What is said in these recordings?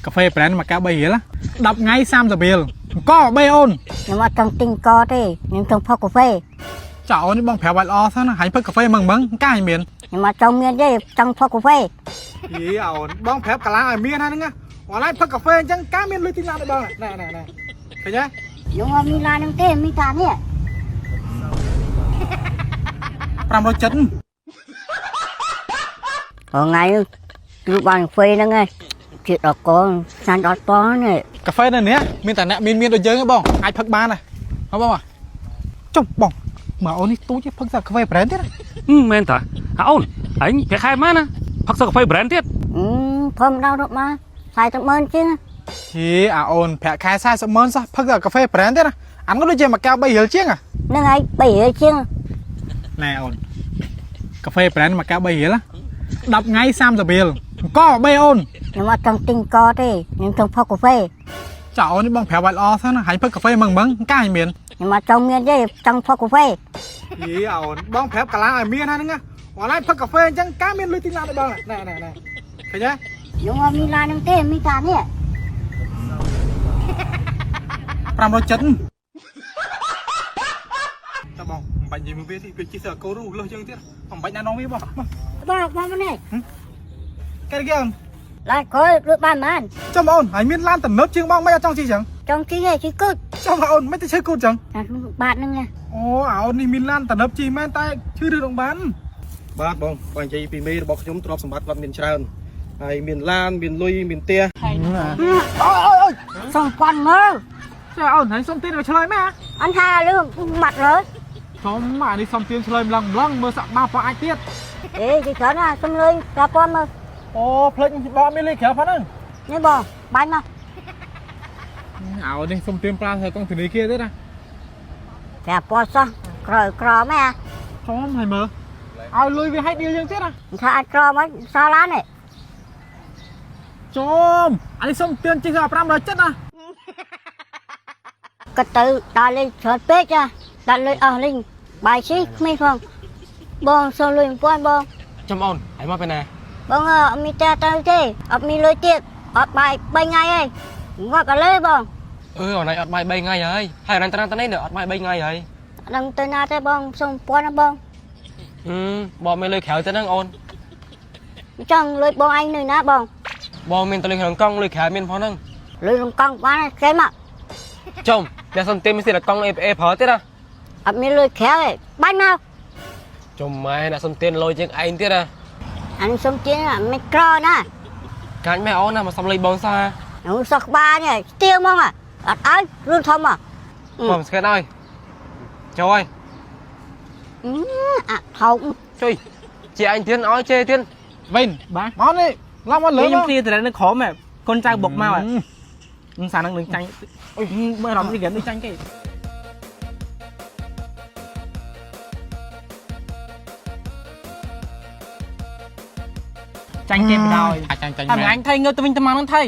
កាហ្វេ brand មួយកែវ3រៀល10ថ្ងៃ30រៀលអង្គ3អូន ខ្ញុំអត់ចង់ទិញកទេខ្ញុំចង់ផឹកកាហ្វេ ចាអូននេះបងប្រាប់ឲ្យល្អសិនណាហើយផឹកកាហ្វេមឹងមឹងកាយមាន ខ្ញុំអត់ចង់មានទេចង់ផឹកកាហ្វេ យីអូនបងប្រាប់កាឡាឲ្យមានហ្នឹងណាអនឡាញផឹកកាហ្វេអញ្ចឹងកាមានលុយទិញឡានឲ្យបងណែណែណែឃើញទេ ខ្ញុំអត់មានឡានហ្នឹងទេមានតែនេះ 570 ថ្ងៃគឺបានកាហ្វេហ្នឹងឯងជាដល់កសាញ់ដល់ប៉នេះ កាហ្វេនៅនេះមានតែអ្នកមានមានដូចយើងឯងបងអាចផឹកបានណាហ៎បងចុះបងមកអូននេះទូចផឹកតែកាហ្វេ brand ទៀត មែនតាអាអូនឯងប្រាក់ខែម៉ានណាផឹកសឹកកាហ្វេ brand ទៀត អឺផឹមដល់រត់មក40ម៉ឺនជាង ហេអាអូនប្រាក់ខែ40ម៉ឺនសោះផឹកតែកាហ្វេ brand ទៀតណាអានោះដូចជាមួយកែវ3រៀលជាង ហ្នឹងហើយ3រៀលជាង ណែអូនកាហ្វេ brand មួយកែវ3រៀល10ថ្ងៃ30រៀលអង្គ3អូន ខ្ញុំអត់ចង់ទិញកទេខ្ញុំចង់ផឹកកាហ្វេ ចាអូននេះបងប្រាប់ឲ្យល្អសិនណាហើយផឹកកាហ្វេមឹងមឹងកាយមាន ខ្ញុំអត់ចង់មានទេចង់ផឹកកាហ្វេ យីអូនបងប្រាប់កាឡាឲ្យមានហ្នឹងណាអនឡាញផឹកកាហ្វេអញ្ចឹងកាមានលុយទិញឡានឲ្យបងណែណែណែឃើញទេ ខ្ញុំអត់មានឡានហ្នឹងទេមានតែនេះ 570តើបងមិនបាច់និយាយមួយវាទេវាជិះសើកូរូលើសយើងទៀតមិនបាច់ណានងវាបងមក បងបងនេះ កែគេអូន ឡានក្រោយលក់បានប៉ុន្មាន ចាំអូនហើយមានឡានទំនើបជាងបងមិនអត់ចង់ជិះចឹង ចង់ជិះឯងជិះគូត ចាំអូនមិនទៅឈើគូតចឹង អាបាតហ្នឹងណា អូអាអូននេះមានឡានទំនើបជិះមែនតែឈឺរឿងរងបាន បាទបងបងនិយាយពីមេរបស់ខ្ញុំទ្រព្យសម្បត្តិគាត់មានច្រើនហើយមានឡានមានលុយមានផ្ទះ អូយអូយ សុំពាន់មើល ចាអូនហើយសុំទៀនមកឆ្លើយមែន អញថាលឿងបាត់លើ សុំអានេះសុំទៀនឆ្លើយម្លងម្លងមើលសាក់បាប៉អាចទៀត អេគេច្រើនណាសុំលុយ5000មើល អូផ្លេចបងមានលុយក្រៅផងហ្នឹង នេះបងបាញ់មក អោនេះសុំទៀនប្រាទៅកងធនាគារទៀតណា 5000សោះក្រក្រមែន សុំហើយមើលឲ្យលុយវាឲ្យឌីលយើងទៀតណា ថាអាចក្រមកសល់ឡាននេះ ចំអានេះសុំទៀនជិះដល់570ណា ក៏ទៅដល់លេងច្រើនពេកចាដល់លុយអស់លេងបាយស៊ីគ្មានផងបងសុំលុយ1000បង ចំអូនហើយមកពេលណា បងអត់មានតែទៅទេអត់មានលុយទៀតអត់បាយ3ថ្ងៃហើយងាប់ឥឡូវបង អឺអូនឯងអត់បាយ3ថ្ងៃហើយហើយអូនឯងត្រាំតនេះអត់បាយ3ថ្ងៃហើយ អត់ដឹងទៅណាទេបងសុំ1000ណាបង អឺបងមានលុយក្រៅទៅហ្នឹងអូន ចង់លុយបងឯងនៅណាបង បងមានតែលុយក្នុងកង់លុយក្រៅមានផងហ្នឹង លុយក្នុងកង់បានគេមក ចំអ្នកសុំទេមានសិទ្ធិកង់ APA ប្រើទៀតណា អត់មានលុយក្រៅទេបាញ់មក ចំម៉ែអ្នកសុំទេលុយជាងឯងទៀតណា អានេះសុំជាងមិនក្រណា កាញ់ម៉ែអូនណាមកសុំលុយបងសា នោះសោះក្បាលនេះស្ទៀវហ្មងអត់ឲ្យរឿងធំហ៎ បងស្គាល់ហើយចូលហើយ អាថោក ជួយជាឯងទៀតឲ្យជេទៀត វិញ បាទ មកនេះឡើងមកលើ ខ្ញុំ មក គ្លៀតែនៅក្រោមហ៎កូនចៅបុកមកហ៎សារនឹងនឹងចាញ់អុយមើលអារម្មណ៍នេះគេនឹងចាញ់គេចាញ់គេបដ ாய் អាចចាញ់ចាញ់ តែអញថៃងើបទៅវិញទៅមកនឹងថៃ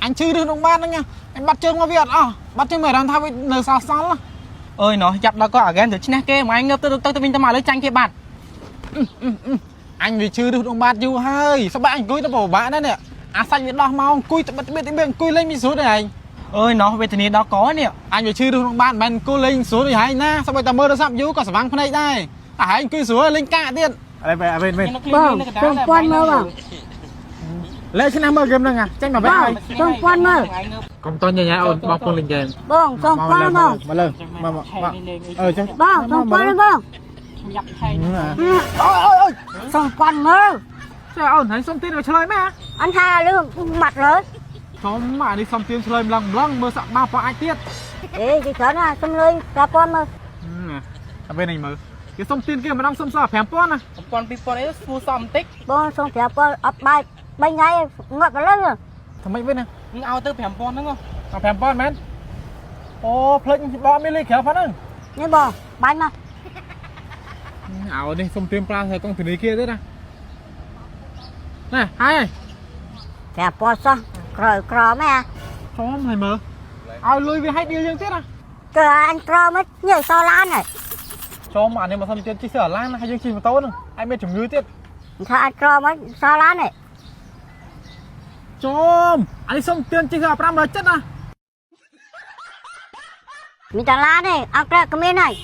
អញឈឺរឿងក្នុងបានហ្នឹងអញបាត់ជើងមកវាអត់អស់បាត់ជើងមកអារម្មណ៍ថាវានៅសល់សល់ អើយណោះចាប់ដល់ក៏អាហ្គេនទៅឈ្នះគេមកអញងើបទៅទៅវិញទៅមកឥឡូវចាញ់គេបាត់ អញវាឈឺរឿងក្នុងបានយូរហើយស្បែកអញអង្គុយទៅពិបាកណាស់នេះអាសាច់វាដោះមកអង្គុយត្បិតត្បិតត្បិតអង្គុយលេងមិនស្រួលទេឯង អើយណោះវេទនាដល់កនេះ អញវាឈឺរឿងក្នុងបានមិនមែនអង្គុយលេងស្រួលទេឯងណាស្បែកតែមើលទូរស័ព្ទយូរក៏ស្វាងភ្នែកដែរតែឯងអង្គុយស្រួលលេងកាក់ទៀតអរេវិញវិញ បងសុំពាន់មើលបង លេឈ្នះមើលហ្គេមហ្នឹងចាញ់មកវិញ បង ហើយ សុំពាន់មើល កុំតញញ៉ាអូនបងពងលេងហ្គេម បងសុំពាន់បង មកលើមកមកអឺចឹង បងសុំពាន់បង យ៉ាប់ថៃ អូយអូយអូយ សុំពាន់មើល ចាអូនហើយសុំទៀនមកឆ្លើយមែន អញថាលឿងបាត់លើ សុំអានេះសុំទៀនឆ្លើយម្លងម្លងមើលសាក់បាប៉អាចទៀត អេគេច្រើនណាសុំលុយ5000មើល តែពេលនេះមើលគេសុំទៀនគេម្ដងសុំសល់5000ណា 1000 2000អីស្គូសមបន្តិច បងសុំ5000អត់បាយ3ថ្ងៃងាប់ឥឡូវ ធ្វើម៉េចវិញណា ឲ្យទៅ5000ហ្នឹង ដល់5000មែនអូផ្លេចបងមានលុយក្រៅផងហ្នឹង នេះបងបាញ់មក អោនេះសុំទៀនប្រាទៅកងធនាគារទៀតណាណែហើយ 5000សោះក្រក្រមែន សុំហើយមើលឲ្យលុយវាឲ្យឌីលយើងទៀតណា គឺអញក្រមិនញ៉ៃសឡានហើយ ចំអានេះមកសុំទៀនជិះសើឡានហើយយើងជិះម៉ូតូហ្នឹងហើយមានជំងឺទៀត ថាអញក្រមិនសឡានហើយ ចំអានេះសុំទៀនជិះ570ណា មានតាឡានទេអង្ក្រក៏មានហើយ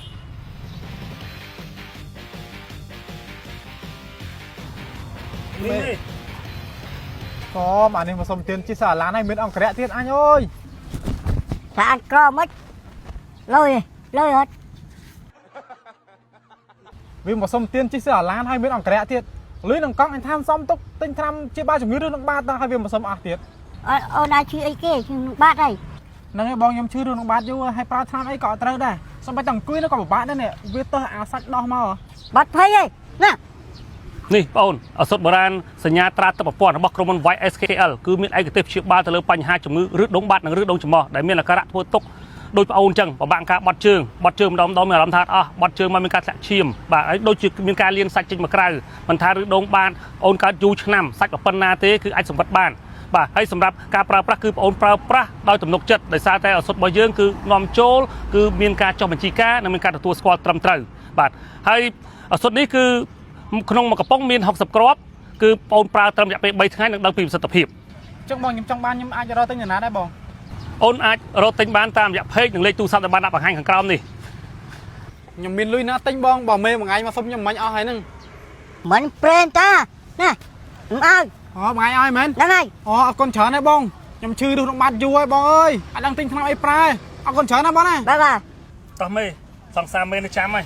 នេះ ចំអានេះមកសុំទៀនជិះសាឡានហើយមានអង្គរៈទៀតអញអើយ ថាអញក្រមិនលុយលុយអត់ វាមកសុំទៀនជិះសាឡានហើយមានអង្គរៈទៀតលុយនឹងកង់អញថាសំទុកទិញថ្នាំជាបាលជំងឺឬនឹងបាតដល់ហើយវាមកសុំអស់ទៀត អូនអាចឈឺអីគេឈឺនឹងបាត់ហើយ ហ្នឹងហើយបងខ្ញុំឈឺរឿងនឹងបាតយូរហើយប្រើថ្នាំអីក៏អត់ត្រូវដែរសំបីតែអង្គុយនោះក៏ពិបាកដែរនេះវាទៅអាសាច់ដោះមក បាត់ភ័យហើយណា នេះបងអូនឱសថបុរាណសញ្ញាត្រាទឹកប្រព័ន្ធរបស់ក្រុមហ៊ុន YSKL គឺមានឯកទេសព្យាបាលទៅលើបញ្ហាជំងឺឬដងបាត់និងឬដងច្រមុះដែលមានអាការៈធ្វើទុកដោយប្អូនចឹងពិបាកការបត់ជើងបត់ជើងម្ដងម្ដងមានអារម្មណ៍ថាអស់បត់ជើងមកមានការធ្លាក់ឈាមបាទហើយដូចជាមានការលានសាច់ចេញមកក្រៅមិនថាឬដងបានអូនកើតយូរឆ្នាំសាច់ប៉ុណ្ណាទេគឺអាចសម្រិតបានបាទហើយសម្រាប់ការប្រើប្រាស់គឺបងអូនប្រើប្រាស់ដោយទំនុកចិត្តដោយសារតែឱសថរបស់យើងគឺនាំចូលគឺមានការចុះបញ្ជីការនិងមានការទទួលស្គាល់ត្រឹមត្រូវបាទហើយឱសថនេះគឺ ក្នុងមួយកំប៉ុងមាន60គ្រាប់គឺបងប្រើត្រឹមរយៈពេល3ថ្ងៃនឹងដឹងពីប្រសិទ្ធភាព អញ្ចឹងបងខ្ញុំចង់បានខ្ញុំអាចរកទិញណាដែរបង អូនអាចរកទិញបានតាមរយៈ page និងលេខទូរស័ព្ទដែលបានដាក់បង្ហាញខាងក្រោមនេះ ខ្ញុំមានលុយណាទិញបងបើមេមួយថ្ងៃមកសុំខ្ញុំមិញអស់ហើយហ្នឹង មិនប្រេនតាណាមិនឲ្យ អូមួយថ្ងៃឲ្យមែន ហ្នឹងហើយ អូអរគុណច្រើនហើយបងខ្ញុំឈឺរឿងនឹងបាតយូរហើយបងអើយអត់ដឹងទិញថ្នាំអីប្រើអរគុណច្រើនណាស់បងណា បាទបាទ តោះមេសង្សារមេនៅចាំហើយ